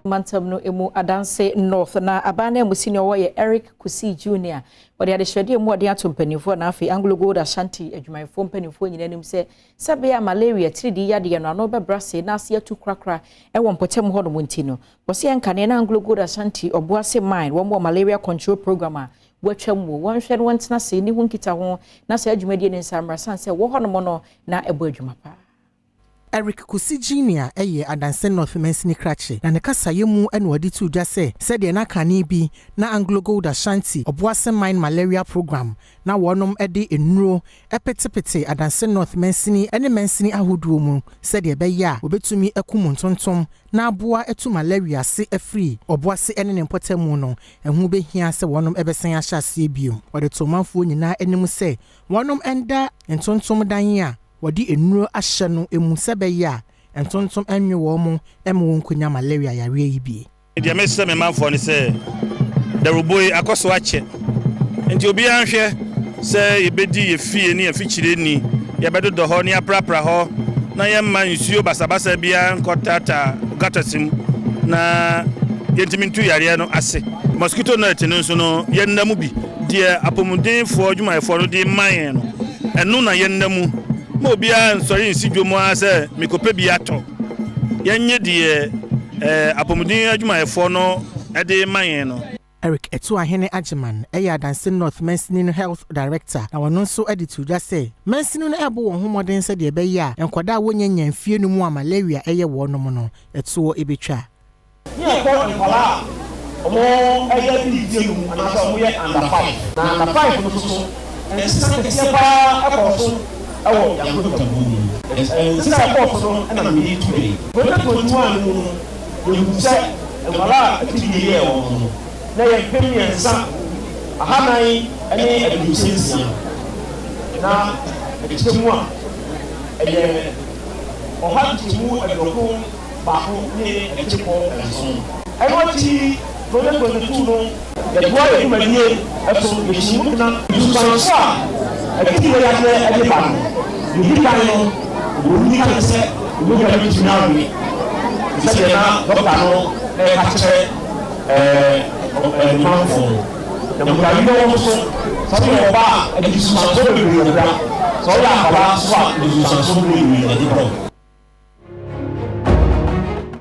Mantam no mu Adanse North na aban no mu senior wɔ yɛ Eric Kusi Junior. Wɔde adehyɛdeɛ mu ɔde ato mpanimfoɔ na afei Anglo Gold Ashanti adwumayɛfoɔ mpanimfoɔ nyinaa anim sɛ sɛbea malaria tiridi yadeɛ no ano bɛbra se na ase atu korakora ɛwɔ mpɔtam hɔ nom nti no, wɔsi nkane na Anglo Gold Ashanti Ɔboase Mine wɔn wɔ malaria control program a wɔatwa mu. Wɔnhwɛ no, wɔntena se ne ho nkita ho na sɛ adwumadie ne nsa mmara san sɛ wɔ hɔ nom no na ɛbɔ adwuma paa. Eric Kusi Junior yɛ Adanse North mansini krakye, na ne kasayɛ mu na wɔde to dwa sɛ sɛdeɛ n'akane bi na Anglo Gold Ashanti Ɔboase Mine malaria program na wɔnom de nnuro petepete Adanse North mansini ne mansini ahodoɔ mu sɛdeɛ ɛbɛyɛ a wɔbɛtumi akum ntontom na aboa atu malaria ase afiri Ɔboase ne ne mpɔtamu no, ɛho bɛhia sɛ wɔnom bɛsan ahyɛ aseɛ bio. Wɔde to ɔmanfoɔ nyinaa anim sɛ wɔnom nda ntontom dan a wɔde nnuro ahyɛ no mu sɛ bɛyɛ a ntontom nwe wɔn mo ma wɔn nkonya malaria yareɛ yi bi. Deɛ mesrɛ me manfoɔ ne sɛ dawurobɔ yi akɔ so akyɛ, nti obiara nhwɛ sɛ yɛbɛdi yɛ fie ne yɛfikyire ni, yɛbɛdodɔ hɔ ne yɛaprapra hɔ na yɛmma nsuo basabasa biara nkɔtaataa gutters mu na yɛntumi ntu yareɛ no ase. Mosquito net no nso no, yɛnna mu bi. Deɛ apɔmudenfoɔ adwumayɛfoɔ no de ma yɛn no, ɛno na yɛnna mu ma obiara nsɔre nsi dwom ara sɛ mekɔpɛ bi atɔ. Yɛnyɛ deɛ apɔmuden adwumayɛfoɔ no de ma yɛn no. Eric Etuahene Agyeman ɛyɛ Adanse North mansini no health director, na wɔno nso de to dwa sɛ mansini no ɛbɔ wɔn ho mmɔden sɛdeɛ ɛbɛyɛ a nkwadaa a wɔnyɛ nya mfie no mu a malaria ɛyɛ wɔn no ɛtoɔ ɛbɛtwa. Ne ɛkɔ nkwadaa a wɔn ɛyɛ bi die mu anaasɛ wɔn yɛ under 5, na under 5 no soso nsesa kɛseɛ paa ɛkɔ so ɛwɔ yakotamu mu. Nsesa ɛkɔ so no ɛna mede tu bɛyi 2021 mu no, yɛhu sɛ nkwadaa a atidie yɛ wɔn no na yɛ 3456, na ɛkyɛ mu a ɛyɛ 91.7%. Ɛno akyi, 2022 no, yɛtoa yɛ dwumadie ɛso, yɛhyɛ mu kena. Nsusuanso a atidie yadeɛ ɛde ba no, yɛdi kan no, oburoni ka ne sɛ mogya no tumi awe, sɛdeɛ na dɔkta no ɛka kyerɛ manfoɔ no. Na mogyaweɛ wɔ so, sɛ ɔyɛ ɔbaa a, ɛde nsusuansoɔ bebree bra, sɛ ɔyɛ akwadaa nso a, ɛde nsusuansoɔ bebree ɛde brɛ.